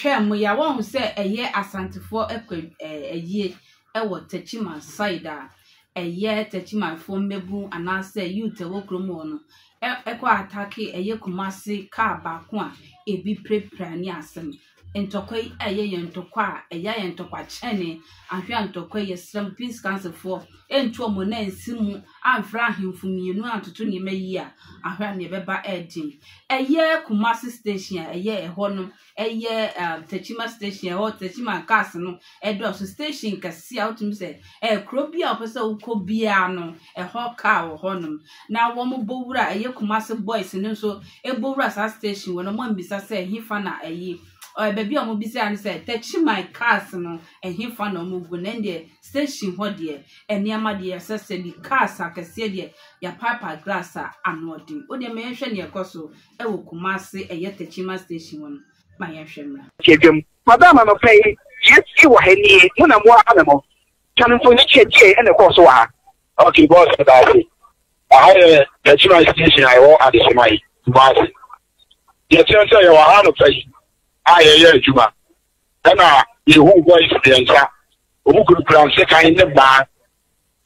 Ɛtwaa mu yi a, woahu sɛ ɛyɛ Asantefoɔ kɔ ayie wɔ Techiman side a, ɛyɛ Techimanfoɔ mmabunu anaasɛ youth a ɛwɔ kurom hɔ no kɔ ataake ɛyɛ Kumasi kaa baako a ebi pirapira ne asɛm. Ntɔkwa yi ɛyɛ yɛn ntɔkwa a ɛyɛ ayɛ ntɔkwa kyɛne. Ahwɛ a ntɔkwa yi yɛsrɛ mo peace council foɔ ɛntu wɔn nan nsi mu amfrɛ ahemfo mmienu antoto nneɛma yie a, ahwɛ a nea ɛbɛba ɛɛden. Ɛyɛ Kumasi station a ɛyɛ ɛhɔ no ɛyɛ um, Techiman station ɛhɔ Techiman cars no ɛdɔɔso station kɛse a wotumi sɛ ɛyɛ kuro bi a wopɛ sɛ wokɔ biara no ɛhɔ car wɔ hɔnom na wɔn bɔ wura ɛyɛ Kumasi boys no nso ɛbɔ wura saa station wɔ no wɔn ambisa sɛ ɛhefa na ɛyi ɔyɛ baabi a wɔn bisa no sɛ Techiman cars no ɛhefa na wɔn gu na ɛndeɛ station hɔ deɛ nneɛma deɛ ɛsɛ sɛ bi cars akɛseɛ deɛ yɛapaepae glass a ano ɔden o deɛ ma yɛnhwɛ nea ɛkɔ so ɛwɔ Kumasi ɛyɛ Techiman station hɔ no ma yɛnhwɛ mmra. Dwam. Madam anɔpa yi, deɛ asi wɔ ha nie, mo na moa me mo. Twa me mfoni kyerɛ deɛ na ɛkɔɔ so wɔ ha. Ok boss meda ase. Aha yɛ Techiman station a ɛwɔ Adeseman, Kumasi. Deɛ ɛteɛ sɛ yɛwɔ ha anɔpa yi a yɛyɛ adwuma ɛna yɛhu boys mmiɛnsa wɔn kurakura nsekan ne mmaa.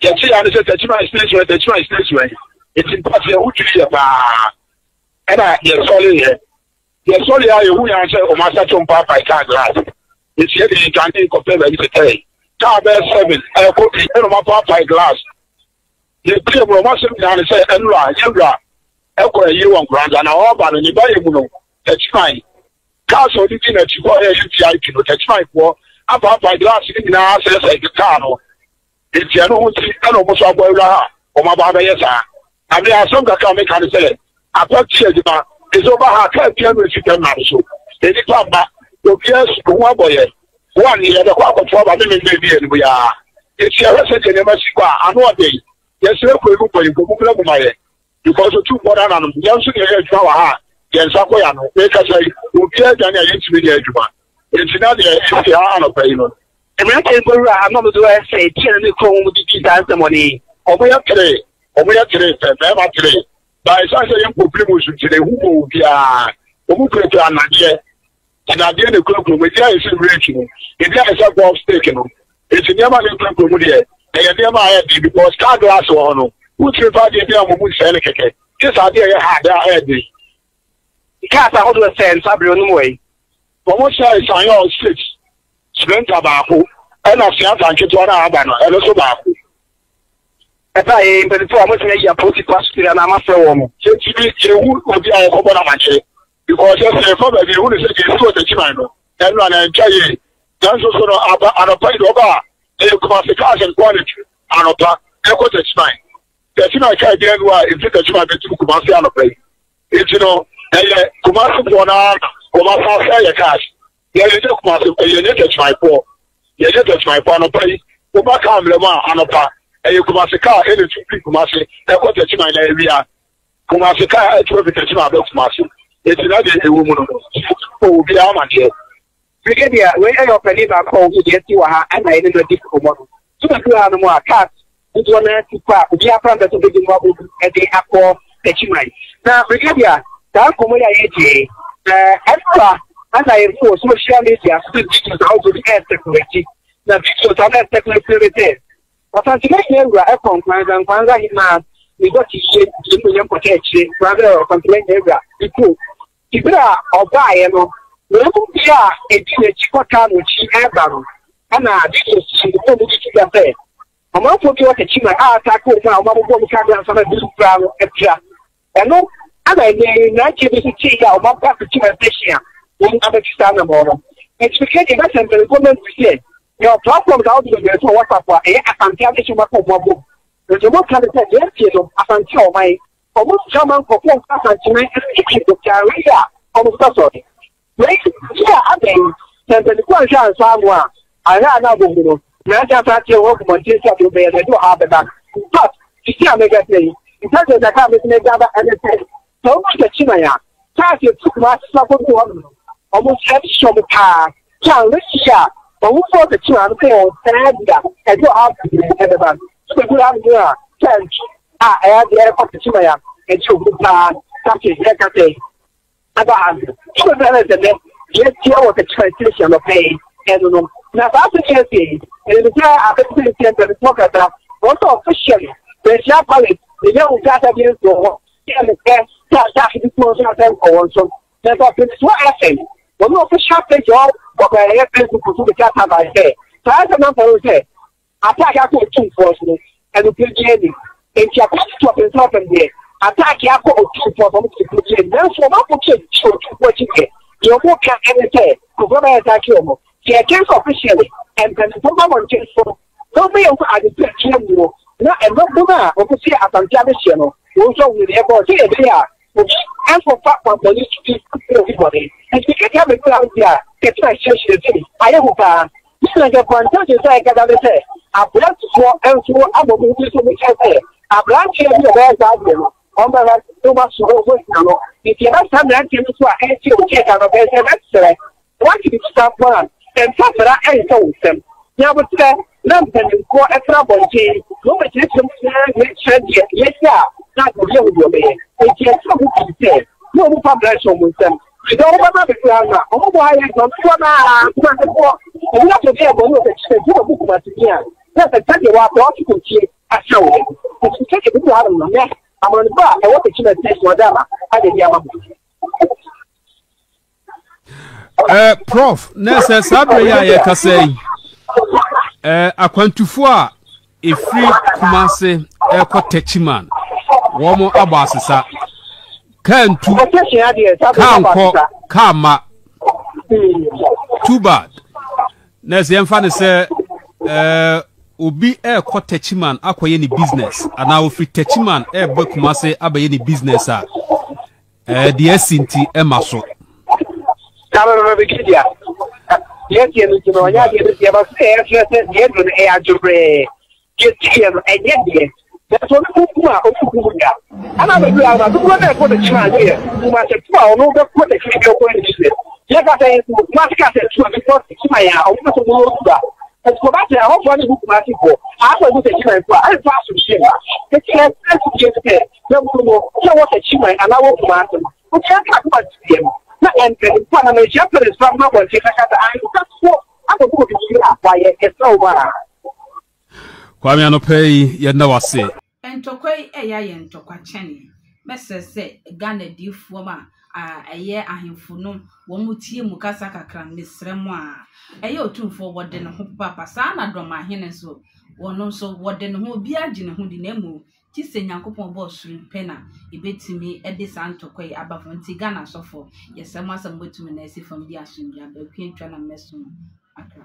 Yɛte ya ne sɛ Techiman station Techiman station eti mpaase yɛn ho dwiri yɛ paa ɛna yɛsɔre yɛ. Yɛsɔre a yɛhu yɛn sɛ wɔn asɛto mpaapae kaa glass. Eti yɛde yɛdwane kɔpɛ baabi tetɛe. Kaa bɛyɛ seven ɛkɔ bi ɛna wɔn apaapae glass. Yɛpie mu no wɔn asɛm nyinaa ne sɛ ɛnura yɛwura ɛkɔ ayie wɔ Nkoranza na ɔreba no ne ba yɛ mu no Techiman kaa sɛ ɔde di n'akyi kɔ ɛyɛ VIP no Techiman foɔ apaapae glass no nyinaa asɛesɛe kaa no. Enti ɛno ho nti na wɔn nso abɔ awura ha a wɔn aba abɛyɛ saa. Na me asɛm kakra a meka ne sɛ, akwantu adwuma, ɛsɛ woba ha a, kaa biara no nsi tɛm na no so. Nnipa mma, obiara su, ho abɔ yɛn. One, yɛbɛkɔ akɔto aba me memmerɛ bi anim yi ara. Enti yɛhwɛ sɛdeɛ nneɛma si kɔ a, ano ɔden. Yɛsrɛ kuro yi mu mpanyimfoɔ, mommra mu ma yɛn. Because otumfoɔ no ananom, yɛn nso na yɛyɛ adwuma wɔ ha a, yɛn nsa kɔ yɛn ano. Mekasa yi, obiara adwane a yɛntumi nyɛ adwuma. Enti na deɛ ɛsi ha anɔpa yi no. Mmeranteɛ yi bɔwura ha na wɔn dodoɔ yɛ sɛ deɛ na ne kurom wɔn de di saa nsɛmmɔne yi. Wɔn yɛ tere, wɔn yɛ tere pɛ, mmarima tere. Ba ɛsan sɛ yɛn mpofiri mu nso nti na ehu bɔ obiara. Wɔn kurakura anadeɛ, anadeɛ na ekurakura mu. Ebi ayɛ sɛ rake no, ebi ayɛ sɛ golf stick no. Eti nneɛma na ekurakura mu deɛ, ɛyɛ nneɛma a ɛyɛ den because car glass wɔ hɔ no, wotumi fa adeɛ bi a wɔn mu nsɛe no kɛkɛ. Gye sɛ adeɛ ɛyɛ hard a ɛyɛ den. Cars ahodoɔ sɛɛ nsa bere no mu wɔ yi. Wɔn sɛe Sanyɔ six. Sprinter baako ɛna Siata nketewa no a aba no ɛno nso baako. Ɛbaa yɛ mpanyinfoɔ a wɔtumi ayi apolisifoɔ asotire anaa amafrɛ wɔn. Yɛtumi yɛhu obi a yɛkɔbɔ no amaneɛ because sɛ yɛfa baabi yɛhu no sɛ deɛ ɛsi wɔ Takyiman no ɛno a na ɛntwa yie nanso so no aba anɔpa yi deɛ ɔba a ɛyɛ Kumasi cars nkoa na ɛtu anɔpa ɛkɔ Takyiman. Takyiman kaa bi anu a ɛfiri Takyiman bɛturu Kumasi anɔpa yi nti no ɛyɛ Kumasifoɔ no ara na wɔn asan asɛe yɛ cars. Yɛnyɛ Kumasi, yɛnyɛ Tɛkyimanfoɔ. Yɛnyɛ Tɛkyimanfoɔ. Anɔpa yi, woba kaa mmerɛ mu a, anɔpa, ɛyɛ Kumasi kaa ɛna ɛtu firi Kumasi ɛkɔ Tɛkyiman na awia. Kumasi kaa ɛtu afiri Tɛkyiman aba Kumasi. Eti na deɛ ɛwɔ mu no, wɔ obiara amaneɛ. Brigadier, wei yɛ ɔpanin baako a ɔhu deɛ asi wɔ ha ɛna yɛne no adi nkɔmmɔ no. So bɛduru hanom a, cars dodoɔ no ara si kɔ a obiara koraa mpɛ sɛ ɔbɛdi mu abɔ bi de akɔ Techiman. Na Brigadier, saa nkɔmmɔ yi a yɛredi yi, ɛnora ana yɛhu wɔ social media so sɛ videos ahodoɔ bi ɛresɛkulati. Na videos a na ɛresɛkulati no ne sɛ, Ɔsantehene Awura ɛkɔ Nkwanza, Nkwanza Hemaa, ne dɔte yie, deɛ mu yɛ nkɔtɛ akyire, Nkwanza Ɔsantehene Awura ne kuro. Nti berɛ a ɔbaeɛ no, wɔn mu bi a ɛdi n'akyi kɔtaa n'akyi reba no, ɛna videos yi na wɔde to dwa sɛ, Ɔmanfoɔ bi wɔ Techiman a ataake wɔn a wɔabobɔ wɔn kaa ansa na binom koraa no apira. Ɛno na ɛnnɛ yi mmeranteɛ bi nso tee a wɔaba Techiman station a wɔn abɛtu saa anammɔn no. Enti meka deɛ ɛbɛsɛ mpanimfoɔ mma nhu sɛ yɛwɔ platforms ahodoɔ bebree nso wɔ WhatsApp a ɛyɛ Asante adehye mma ka wɔn abom. Enti wɔka ne sɛ deɛ ɛnteɛ no Asante ɔman wɔn ntra ma nkurɔfoɔ mfa Asanteman nto botaeɛ a wɔn nso sɔre. Wei nti a adɛn, sɛ mpanyimfo anhwɛ ansɔ ano a, anhwɛ a na abohu no, mmerante asan ateɛ wɔn agu mmɔnten so a deɛ wɔbɛyɛ no, ɛde ɔhaw bɛba. In fact, sisi a mekasa yi, intelligence kakra a metumi de aba ne sɛ, sɛ wobu Techiman a, cars a efi Kumasi so akɔdu hɔnom no, wɔn nso ɛde hyɛ wɔn paa. Sɛ anhwɛ yiye a, wɔn fo Techiman no sɛ wɔn saa bi a, ɛde ɔhaw bebree bɛba. Wobɛduru hanom a, car ntu a ɛyɛ adeɛ ɛkɔ Techiman a, ɛgye ohu paa. Captain, yɛka sɛ, ɛba ha no, wobɛbisa no sɛ dɛ. Deɛ atia wɔ Techiman station anɔpa yi ɛno no. Na saa asɛm yi asie yi, ɛnim sɛ abɛsɛ nsia mpanimfoɔ kasa, wɔn sɛ officially Manhyia Palace yɛnya wo nkrataa bi nso wɔ hɔ, yɛ no sɛ sɛ attack bi to nso asɛ nkɔ wɔn so. Na sɛ ɔpɛnisuo asɛm, wɔn official page wɔ wɔkɔ ɛyɛ Facebook so de krataa bae sɛ saa asɛm no amfa no sɛ Ataake akɔ Otumfoɔ so no, anopɛ biara nnim. Enti akwantu to ɔpɛnsɛn fam deɛ, ataake akɔ Otumfoɔ so, wɔte kuro biara nnim. Nanso ɔmanfoɔ tu akyi Otumfoɔ akyi deɛ, deɛ wɔka ne sɛ, Nkurɔfoɔ bɛyɛ ataake wɔn. Sɛ yɛka sɛ officially, mpanimfoɔ ba mmɔnten so na wɔbɛyɛ ho ade pa atua muo, na mmabunu a wɔte Asante adehyeɛ no, wɔn nso ahunu deɛ ɛkɔɔ, sɛdeɛ ɛbɛyɛ a Obi ankɔfa kwammɔne so bi ampere obi bɔne. Enti kɛkɛ abɛduru ha deɛ a, kɛtɛ na hyerɛhyerɛ sei. Ayɛ hu paa. Ne nyinaa nka kwankyɛnse sɛ ɛkasa ne sɛ aberantefoɔ nso abɔ wɔn ho bi so wɔkyerɛ sɛ aberanteɛ bi a ɔbɛyɛ saa adeɛ no, wɔbɛhwɛ na wɔaso wɔn agyina no. Nti ɛba saa mmeranteɛ no nso a ɛretie wɔn kyerɛ ka no bɛyɛ sɛ ɛbɛsrɛ Woate biribi saa mpo a, mfa mmara nhyɛ wo nsam. Nya aboterɛ na mpanimfoɔ tra abɔnten na wɔbɛkyerɛkyerɛ mu nyinaa de akyerɛ deɛ yɛyɛ a na anka obi ahu deɛ ɔbɛyɛ. Enti ɛsɛ wɔn pii sɛ na wɔmfa mmara nhyɛ wɔn nsam. Sɛ wɔbɛba abɛduru ha no a, wɔbɔ ha yɛ adwuma dodoɔ no ara. Kumasefoɔ, obi ato deɛ ɛbɔ ne ɔbɛkyerɛ nti wobɛbu Kumaseni a, na sɛ sɛdeɛ wɔapɛ ɔte kɔntie ahyɛ wo. Nti sɛdeɛ bɛduru hanom no, nɛ amanebɔ a ɛwɔ Techiman Station ɔde ama ade de ama mo. Eh, prof na sɛ saa berɛ yi a yɛkasa yi eh, akwantufoɔ a ɛfiri kumase ɛkɔ techiman wɔn abɔ asesa kaa ntu kaa nkɔ kaa ma too bad na sɛ yɛmfa no sɛ eh, obi ɛrekɔ techiman akɔyɛ ne business anaa ofiri techiman ɛreba kumase abɛyɛ ne business a Ɛɛ, deɛ asi nti ɛma so. Saa bɛbɛbɛ bɛtwi dea. Deɛ asie no nti no ɔnyɛ adeɛ bɛsi ɛba so ɛyɛ kyerɛ sɛ deɛ aduro no ɛyɛ adwobrɛɛ. Deɛ siiɛ no ɛnyɛ deɛ. Nanso ɔno kunkum a ɔno nkum da. Ɛna abɛduru ha no dodoɔ no ɛkɔ n'akyi no ano yɛ Kumase tu a ɔno bɛkɔ n'akyi bi ɔkɔ ne business. Yɛ ka sɛ Kumase ka sɛ tu a because Kyima yɛ a ɔmo pɛ sɛ ɔmo yɛ otu a. Ɛti kɔba sɛ ahɔfoɔ no hu Kumase foɔ a asɛ ɔmo sɛ Kyima mpo a ɛmfa asomdwie mma. Eti yɛ sɛ asomdwie sɛ Na mu no, sɛ wɔ Techiman anaa wɔ Kumasi no, obiara ka akoma to yam, na mpanyimfo anaa manhyia mpanyimfo amma abɔnten bɛka sɛ ankasa akɔbɔ obi ti a wayɛ, yɛsrɛ wo ma. Kwame anɔpa yi yɛnda wo ase. Ntɔkwa yi ɛyɛ ayɛ ntɔkwa kyɛne. Mɛsrɛ sɛ Ghana adiyifoɔ ma a ɛyɛ ahemfo no wɔn tie mu kasa kakra mesrɛ mo a. Ɛyɛ otumfoɔ wɔde ne ho papaapa saa na Dɔmahene nso wɔn nso wɔde ne ho obiara gye ne ho di na mmom Gye sɛ Nyankopɔn bɔɔ soro pɛ na yɛbɛtumi de saa ntɔkwa yi aba fam. Nti Ghana asɔfoɔ, yɛsrɛ mo asɛ mobɛtumi na asi fam de asomdwoeɛ aba. Akua Ntwa na mmɛso mo Accra.